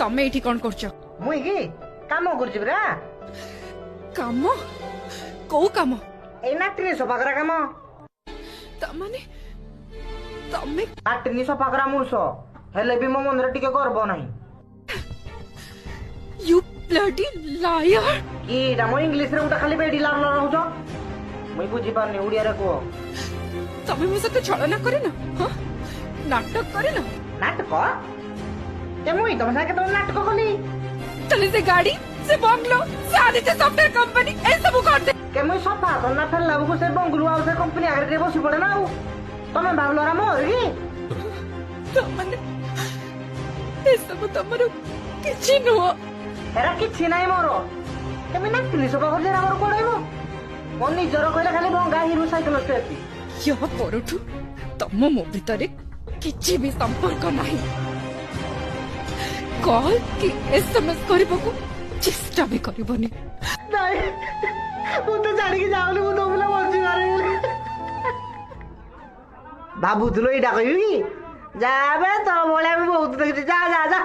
ତମେ ଏଇଠି କଣ କରୁଛ? ମୁଇଁ କି କାମ କରୁଛି ପରା। କାମ? କୋଉ କାମ? ଏଇ ନାଟିନି ସଫା କରା କାମ। ତାମାନେ ତମେ ଲାଟ୍ରିନି ସଫା କରା ମଣିଷ ହେଲେ ବି ମୋ ମନରେ ଟିକେ ଗର୍ବ ନାହିଁ। You bloody liar! କିଟା ମୋ ଇଂଲିଶରେ ଗୋଟେ ଖାଲି ବେଡି ଲାଲ ରହୁଛ, ମୁଇଁ ବୁଝିପାରୁନି, ଓଡିଆରେ କୁହ। ତମେ ମୋ ସହିତ ଛଳନା କରିନ? ହଁ, ନାଟକ କରିନ? ନାଟକ? ଏ ମୁଇଁ ତମ ସାଙ୍ଗେ କେତେବେଳେ ନାଟକ କଲି? ତାହେଲେ ସେ ଗାଡି, ସେ ବଙ୍ଗଲୋ, ସେ ଆଦିତ୍ୟ ସଫ୍ଟୱେୟାର କମ୍ପାନୀ, ଏସବୁ କଣ? କେ ମୁଇଁ ସଫା କରନା ଫେରିଲା ବେଳକୁ ସେ ବଙ୍ଗଲୁ ଆଉ ସେ କମ୍ପାନୀ ଆଗରେ ଟିକେ ବସି ପଡେ ନା। ଆଉ ତମେ ଭାବିଲ ମୋର କି? ତାମାନେ ଏସବୁ ତମର କିଛି ନୁହଁ? ଏରା କିଛି ନାହିଁ ମୋର। କେମି ନାଟିନି ସଫା କରିଲେ ଏରା ମୋର କୁଆଡେ ହେବ? ମୋ ନିଜର କହିଲେ ଖାଲି ଭଙ୍ଗା ହିରୋ ସାଇକେଲ ଅଛି। ୟା ପରଠୁ ତମ ମୋ ଭିତରେ କିଛି ବି ସମ୍ପର୍କ ନାହିଁ। କଲ୍ କି ଏସଏମଏସ୍ କରିବାକୁ ଚେଷ୍ଟା ବି କରିବନି। ନାଇଁ, ମୁଁ ତ ଜାଣିକି ଯାଉନି, ମୁଁ ତୋ ପିଲା ବଞ୍ଚି ପାରିବିନି। ଭାବୁଥିଲୁ ଏଇଟା କହିବି କି? ଯା ବେ, ତୋ ଭଳିଆ ମୁଁ ବହୁତ ଦେଖିଛି। ଯା ଯା ଯା।